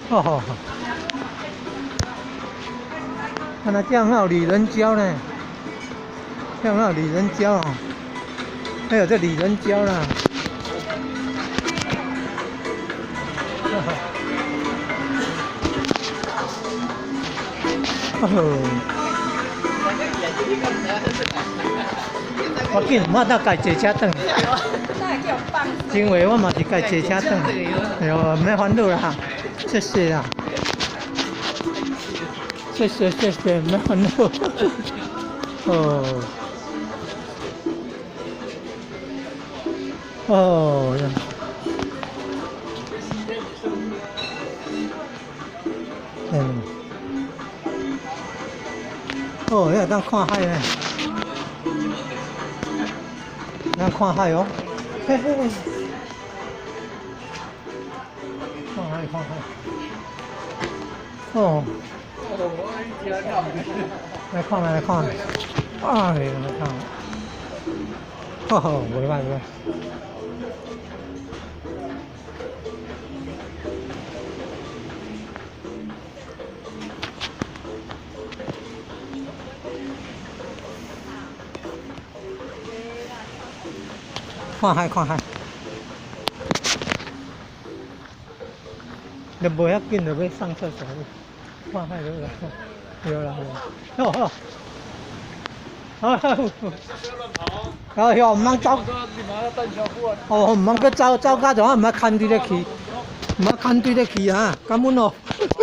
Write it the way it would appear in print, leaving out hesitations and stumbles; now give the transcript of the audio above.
哦吼，啊那這樣有李仁嬌呢？這樣有李仁嬌哦？哎呦，這李仁嬌啦！哦，我緊，我斗家坐車轉。真話，我嘛是家坐車轉。哎喲，毋免煩惱啦，謝謝啦。謝謝謝謝，毋免煩惱。哦。哦。嗯。哦，遐當看海呢，當看海哦，嘿嘿。看海看海。哦。來看來看，哎呀，來看。哦，袂歹袂歹。看海看海，你無遐緊就欲上廁所，看海就好啦，對啦，好好，好好，哎喲，毋通走，哦，毋通閣走走到怎啊，毋通牽隊咧去，毋通牽隊咧去啊，感恩哦。